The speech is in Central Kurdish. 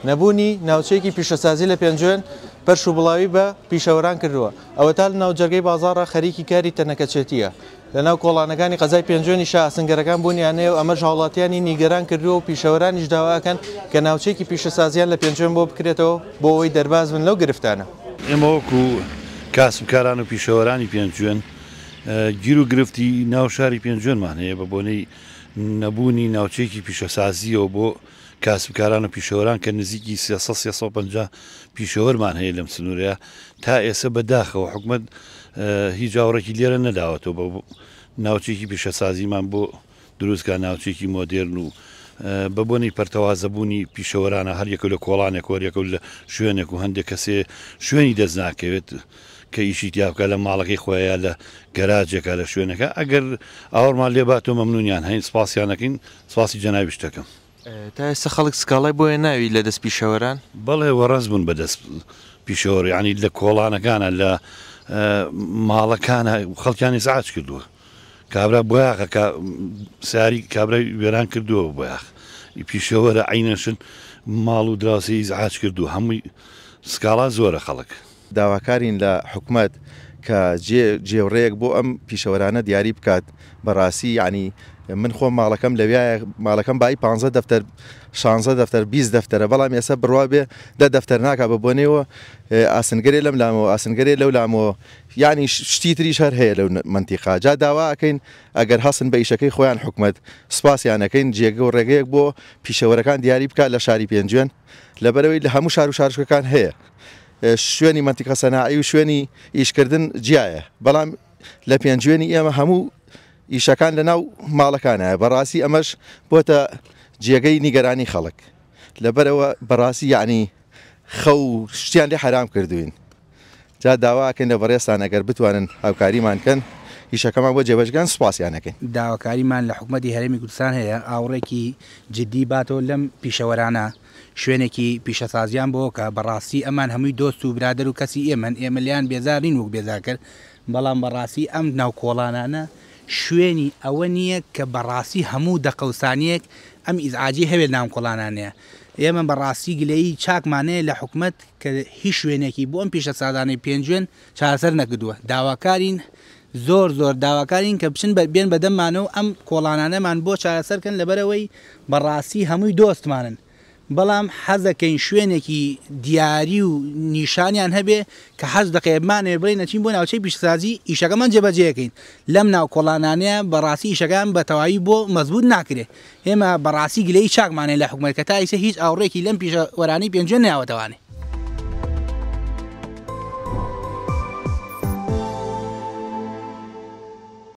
نەبوونی ناوچەیەکی پیشەسازی لە پێنجوێن پەرش و بڵاوی بە پیشەوەران کردووە. ئەوەتا لە ناوجەرگەی بازاڕا خەریکی کاری تەنەکەچێتییە. لەناو کۆڵانەکانی قەزای پێنجوێنیشا ئاسنگەرەکان بوونیان هەیە و ئەمەش هاوڵاتیانی نیگەران کردووە و پیشەوەرانیش داوا ئەکەن کە ناوچەیەکی پیشەسازیان لە پێنجوێن بۆ بکرێتەوە بۆ ئەوەی دەرباز بن لەو گرفتانە. ئێمە وەکو کاسبکاران و پیشەوەرانی پێنجوێن گیرو گرفتی ناو شاری پێنجوێنمان هەیە بە بۆنەی نەبوونی ناوچەیەکی پیشەسازییەوە بۆ کاسبکاران و پیشەوەران کە نزیکی 300 350 پیشەوەرمان هەیە لەم سنوورەیە تا ئێسە بە داخەوە حکومەت هیچ ئاوڕێکی لێرە نەداوەتەوە بە ناوچێکی پیشەسازیمان بۆ دروستکە ناوچێکی مۆدێرن و بە بۆنەی پەرتەوازەبوونی پیشەوەرانە هەر یەکە لە کۆڵانێک وەریەکە لە شوێنێک و هەندێک کەسێ شوێنی دەست ناکەوێت کە ئیشی تیا بکە لە ماڵەکەی خۆیان لە گەراجێکە لە شوێنەکە ئەگەر ئاوڕمان لێ باتەوە مەمنونیان هەین سپاسیانەکەین سپاسی جەنابیش دەکەم. تا ئێستا خەڵک سکاڵای بۆیە ناوی لە دەست پیشەوەران؟ بەڵێ وەڕەز بوون بە دەست پیشەوەر یانی لە کۆڵانەکانە لە ماڵەکانە خەڵکیان ئیزعاج کردووە کابرا بۆیاخە کە ساری کابرای وێران کردووە بۆیاخ پیشەوەرە عینەشن ماڵ و دراوسێ ئیزعاج کردووە هەمووی سکاڵا زۆرە خەڵک. داواکارین لە حکومەت کە جێ جێوڕێیەک بۆ ئەم پیشەوەرانە دیاری بکات بەڕاستی یعنی من خۆم ماڵەکەم لەویایە ماڵەکەم بای 15 دەفتەر 16 دەفتەر 20 دەفتەرە بەڵام ئێستا بڕوا بێ دە دەفتەر ناکا بە بۆنەوە ئاسنگەرێ لەم لامەوە ئاسنگەرێ لەو لامەوە یعنی شتی تریش هەر هەیە لەو مەنتیقا جا داوا ئەکەین ئەگەر هەستن بە ئیشەکەی خۆیان حکومەت سپاسیان ئەکەین جێگە و ڕێگەیەک بۆ پیشەوەرەکان دیاری بکات لە شاری پێنجوێن لەبەرەوەی لە هەموو شار و شارشکەکان هەیە شوێنی مەنتیقە سەناعی و شوێنی ئیشکردن جیایە بەڵام لە پێنجوێنی ئێمە هەموو ئیشەکان لە ناو ماڵەکانایە بەڕاستی ئەمەش بۆتە جێگەی نیگەرانی خەڵک لەبەرەوە بەڕاستی یعنی خەو شتیان لێ حەرام کردوین جا داواکەین لە بەڕێزتان ئەگەر بتوانن هاوکاریمان کەن ئیشەکەمان بۆ جێبەجکەن سوپاسیان ئەکەین. داواکاریمان لە حکومەتی هەرێمی کوردستان هەیە ئاوڕێکی جدی باتەوە لەم پیشەوەرانە شوێنێکی پیشەسازیان بۆ کە بەڕاستی ئەمان هەمووی دۆست و برادەر و کەسی ئێمەن ئێمە لێیان بێزار نین وەک بێزارکەر بەڵام بەڕاستی ئەم ناو کۆڵانانە شوێنی ئەوە نییە کە بەڕاستی هەموو دەقە و سانیەک ئەم ئیزعاجی هەبێت ناو کۆڵانانەیە ئێمە بەڕاستی گلەیی چاکمان هەیە لە حکومەت کە هیچ شوێنێکی بۆ ئەم پیشەسازانەی پێنجوێن چارەسەر نەکردووە داواکارین زۆر زۆر داواکارین کە بچن بێن بەدەممانەوە ئەم کۆڵانانەمان بۆ چارەسەر کەن لەبەرئەوەی بەڕاستی هەمووی دۆستمانن بەڵام حەزەکەین شوێنێکی دیاری و نیشانیان هەبێ کە حەز دەقەیە بمانەوێ بڵێین ئەچین بۆ ناوچەی پیشەسازی ئیشەکەمان جێبەجێ ئەکەین لەم ناو کۆڵانانەیە بەڕاستی ئیشەکان بە تەواوی بۆ مەزبوط ناکرێ ئێمە بەڕاستی گلەیی چاکمان هەیە لە حکومەت کە تا ئیسە هیچ ئاوڕێکی لەم پیشەوەرانەی پێنجوێن نەیاوەتەوانێ.